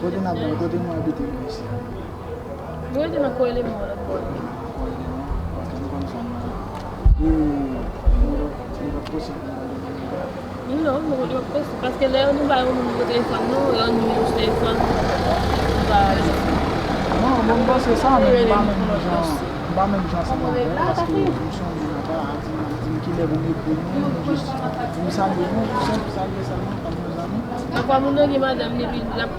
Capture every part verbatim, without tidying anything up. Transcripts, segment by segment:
Kote n ap viv, kote mwen abite mwen isi? Mwen rete nan Koyeleman lòt bò. Koyeleman, ok, m konn zòn nan. E nou, nou p ap posib pou nou ale nan... Non, nou, nou p ap posib. Paske lè nou ba yon moun nimewo telefòn nou, yon nimewo sou telefòn, nou pa ale. Non, bon, m panse sa, men m pa menm jan, m pa menm jan ansanm avè w, paske m sonje nan pa a di m, di m kilè pou m ekri nou, m jis di m salye nou, tou senp, salye sèlman, kòm yon zanmi. Pafwa moun nan gen madanm li, epi l ap,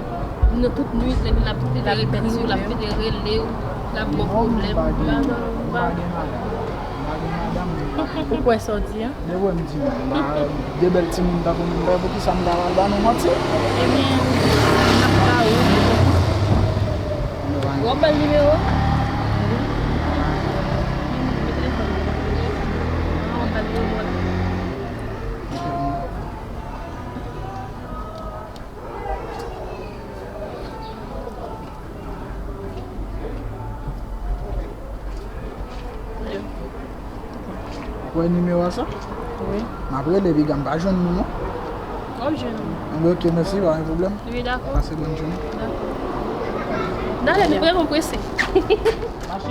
nan tout nuit, epi l ap ekri w, l ap rele w, l ap ba w pwoblèm. Non, m pa gen, m pa gen madanm. M pa gen madanm, men m pa gen... Ou kwè sa w di a? Depi w wè m di nou, m pa de bèl timoun tankou nou, m pa, poukisa m ta pral ba nou manti? Ebyen, n ap ba ou. W ap ba l nimewo? Wi. Mete telefòn nan. W ap ba l nimewo. Ou wè nimewo a sa? Wi. M ap rele, piga m pa jwenn nou, non. W ap jwenn nou. Anben, ok, mèsi, pa gen pwoblèm. Wi, dakò. Pase bòn jounen. Dakò. N ale, nou vrèman prese. Mache.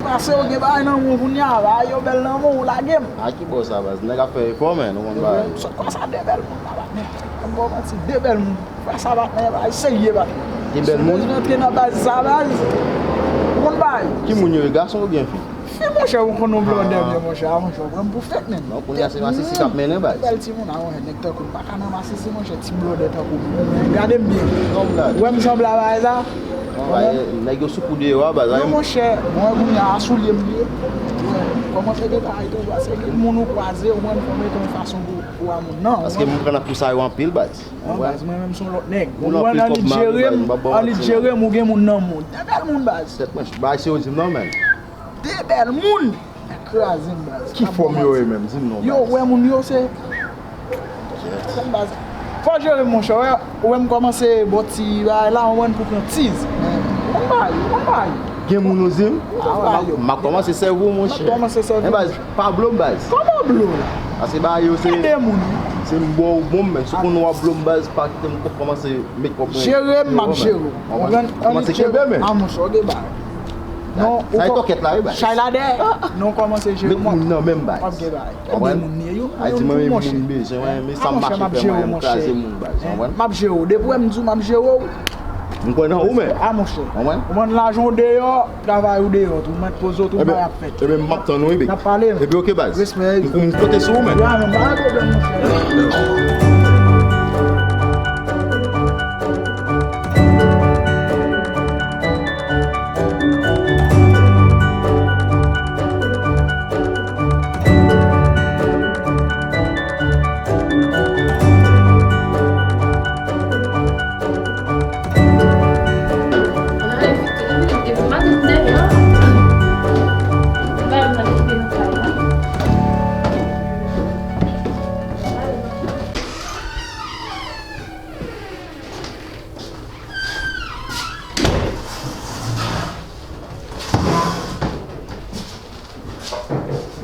Pase yo gen bagay nan men w kounye a, bagay yo bèl nan men w, lage m. A ki bò sa, baz? Nèg ap fè efò, men, ou konn bagay. Sòt konsa, de bèl moun la, patnè. Ban m ba w manti, de bèl moun. Frè, sa patnè, bagay serye, patnè. De bèl moun? Si w bezwen antre nan baz sa, baz, ou konn bagay. Ki moun yo ye, gason oubyen fi? Fi, monchè, ou konn yon blòdè byen, monchè, a, monchè, ou pran m pou fèt, menm. Non, kounye a se masisi k ap mennen, baz. Bèl timoun, a, monchè, nèg tankou m pa ka nan masisi, monchè, ti blòdè tankou m. Gade m byen. Ou wè m sanble a bagay sa? Nèg yo sou kou deyò a, baz. Non, monchè, mwen kounye a, a soulye m li ye. Kòmanse gen bagay toujou, se gen moun ou kwaze, ou konn fè w mete yon fason pou, pou a moun nan. Paske moun pran nan kou sa yo anpil, baz. Non, baz, mwen menm se yon lòt nèg. Ou konprann, ann li jere m, ann li jere m, ou gen moun nan moun. De bèl moun, baz. Tèt mwen, bagay serye w di m non, men. De bèl moun. Kraze m, baz. Ki fòm yo ye menm? Di m non, baz. Yo, wè moun yo se... Baz. Fò jere m, monchè. Wè, wè m kòmanse bò ti bagay la, ou konprann, pou pran tiz. Ou konn bagay, ou konn bagay. Gen moun ou di m? M ap kòmanse sèvi w, monchè. M ap kòmanse sèvi w. Men baz, pa blo m, baz. Kòman blo la? Paske bagay yo se... Ede moun. Se m ba w bon, men si w konn w ap blo m, baz, pa kite m kòmanse met kòb mwen. Jere m, m ap jere w. Ou konprann? Kòmanse kenbe, men. A, monchè, ou gen bagay. Non, sa e tòkèt la, wi, baz. Chay la dèyè. Non, kòmanse jere m. Met moun nan men m, baz. W ap gen bagay. Konbyen moun ye yo? Ay di mwen, men moun bezwen, mwen, men sa m mache fè mwen, m kraze moun, baz. Ou konprann? M ap jere w. Depi w wè m di w m ap jere w. M kwè nan ou, men. A, monchè. Ou konprann? Ou konn lajan w deyò, travay ou deyò tou. Mèt poze w tou, bay ap fèt. Ebyen, m ap tann ou, ebyen. N ap pale. Ebyen, ok, baz. Respè. M konte sou ou, men. Ya, men, pa gen pwoblèm, monchè.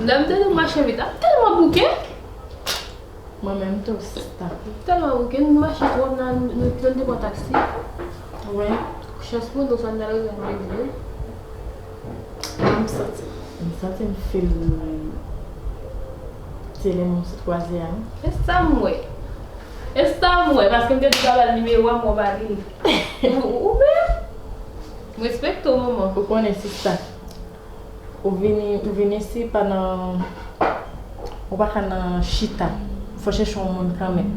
Lè m te di m mache vit la, m tèlman bouke. Mwen menm tou, sista. M tèlman bouke, m mache twò, m nan, nou, nou te pran taksi. Wi. Chans pou nou, sa n t al rive nan legliz. Mwen, m santi, m santi m feel se lè moun sot kwaze a, non? E sa m wè. E sa m wè, paske m te di w pa ba l nimewo a, m wè w ba li. Ou, ou menm? M respekte w, manman. Ou konnen, sista. Ou vini, ou vini isi pa nan, ou pa ka nan chita. Fò chèche yon moun kanmenm.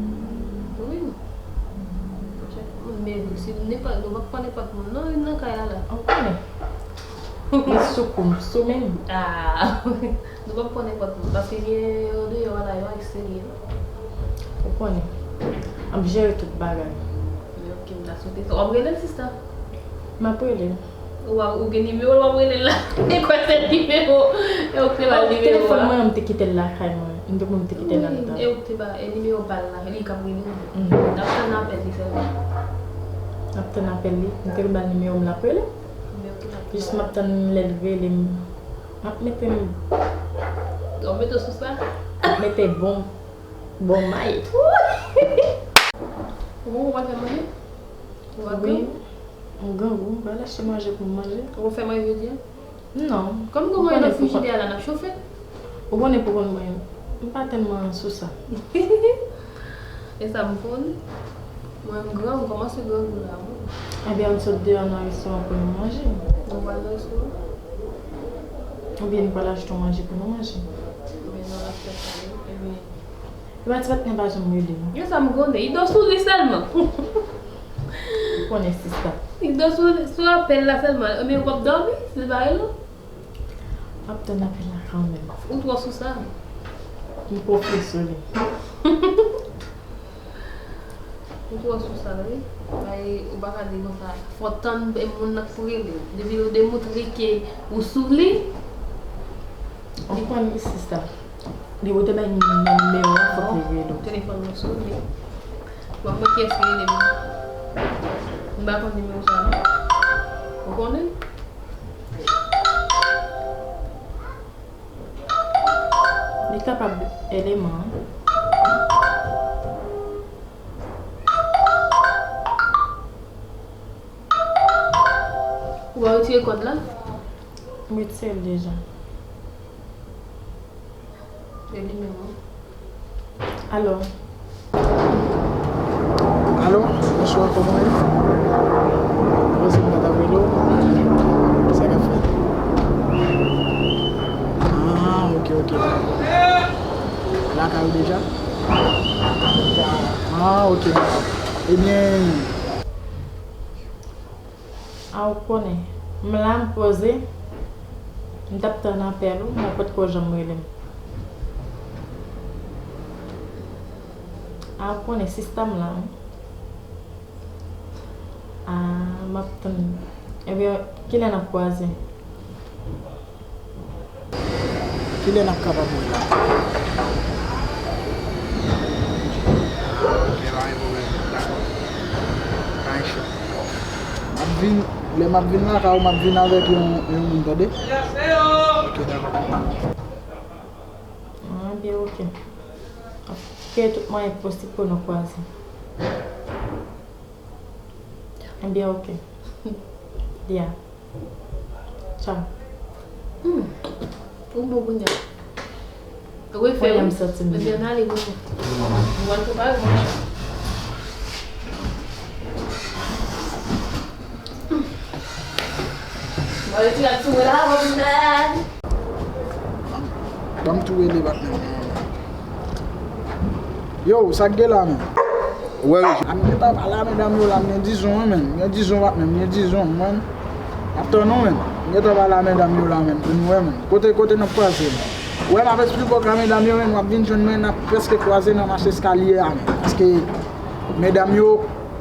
Wi. Men si nenpòt, nou p ap pran nenpòt moun, non, nan kay la, la. Ou konnen. Li sou kou m, sou men m. Ah. Nou p ap pran nenpòt moun, paske gen yo deyò a la, yo eksterye. Ou konnen. M ap jere tout bagay. Men ok, m ta swete sa. W ap rele l, sista? M ap rele l. Ou a, ou gen nimewo l, w ap rele l la. E kwè se nimewo. E ou k te ba l nimewo a. Telefòn mwen, m te kite l lakay mwen. M te, m te kite l anndan. Wi, e ou k te ba, e nimewo pa l la, e li k ap rele w. Mhm. N ap tann apèl li sèlman. Tann apèl li, m te ba l nimewo m, l ap rele. Jis m ap tann lè l rele m. M ap mete m. Ou mete sou sa? M ap mete bon, bon may. Ou konn ou pral fè manje? Ou pa Wi. Grangou? M grangou, m pral achte manje pou m manje. Ou fè manje jodi a? Non. Kòm gen manje nan frijidè a la, n ap chofe. Ou konnen pou konn mwen, m pa tèlman sou sa. E sa m konnen. Mwen m gran, m kòmanse grangou la, mwen. Ebyen, ann sot deyò nan restoran pou nou manje. Nou pral nan restoran? Oubyen nou pral achte yon manje pou nou manje. Ebyen, nou al achte sa, wi. Ebyen, Epa ti patnè pa janm rele m. Gen sa m konnen. Li dò sou li sèlman. Ou konnen sista. Li dò sou, sou apèl la sèlman. Ebyen, w ap dòmi, si l pa rele w? M ap tann apèl la kanmenm. Ou twò sou sa. M pwofesyon li. Ou twò sou sa, wi. Ay, ou pa ka di konsa. Fò w tann moun nan pou rele w. Depi ou demontre ke ou sou li. Ou konn li sista. Depi ou te bay nimewo a, fòk li rele w. Telefòn nan sone. Bon, mwen kiyès ki rele m? M pa konn nimewo sa non. Ou konnen? Li kapab eleman an. Ou pa retire kòd la? M retire l deja. Se li menm, wi. Alo. Alo, bonswa, kòman w ye? Mwen se mwen t ap rele w. Sa k ap fèt? Ah, ok, ok. Lakay ou deja? Ah, ok. Ebyen, A, ou konnen, m la, m poze, m t ap tann apèl ou, men ou potko janm rele m. A, ou konnen, sista m la, wi. A, m ap tann. Ebyen, kilè n ap kwaze? Kilè n ap kapab wè la? Ok, pa gen pwoblèm. Dakò. Pa gen cho. M ap vin, lè m ap vin lakay ou, m ap vin avèk yon, yon moun, tande? Ok, dakò. Ah, byen, ok. Fè tout mwayen posib pou nou kwaze. Ebyen, ok. Byen. Tchaw. Hmm. Ou bon kounye a. Refè, wi. Kounye a m santi m byen. Ebyen, n ale kounye a. Nou pral prepare manje. Hmm. Mwen retire ak sou mwen la, mwen vin la. Ban m tou rele patnè m nan. Yo, sa k gen la, menm? Wè, wi. A, m gentan pale a medam yo la, m gen dizon, wi, menm. M gen dizon, patnè m, m gen dizon, mwen. M ap tann ou, menm. M gentan pale a medam yo la, menm, pou nou wè, menm. Kote, kote n ap kwaze, menm? Wè, m ap esplike w ka medam yo, menm, w ap vin jwenn mwen, n ap prèske kwaze nan mach eskalye a, menm. Paske medam yo,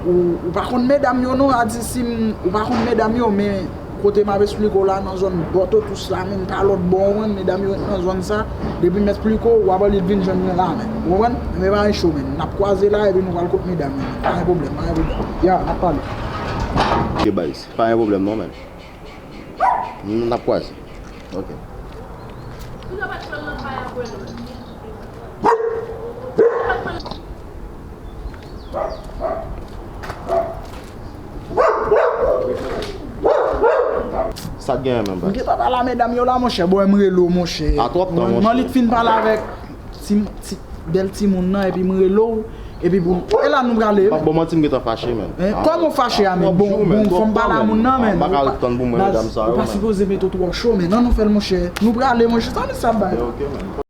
ou, ou pa konn medam yo, non, a di si m, ou pa konn medam yo, men kote m ap esplike w la, nan zòn Bòtotous la, menm pa lòt bò, ou konprann, medam yo ret nan zòn sa. Depi m esplike w, w ap annik vin jwenn mwen la, menm. Ou konprann? Men pa gen cho, menm. N ap kwaze la, epi nou pral kot medam yo, menm. Pa gen pwoblèm, pa gen pwoblèm. Ya, n ap pale. Ok, baz. Pa gen pwoblèm, non, menm. N ap kwaze. Ok. Sa k genyen menm, baz? M gentan pale a medam yo la, monchè. Bon, m rele w, monchè. A twòp tan, monchè. Manlit fin pale avèk ti, ti, bèl timoun nan, epi m rele w, epi pou, e la nou prale. Pa bon manti, m gentan fache, menm. Kòman w fache a, menn? Bon, bon, fò m pale a moun nan, menn. M pa ka ret tann pou m wè medam sa yo, menn. Ou pa sipoze mete w twò cho, menn. Ann nou fè l, monchè. Nou prale, monchè. Sa, men sa bay. Ok, menn.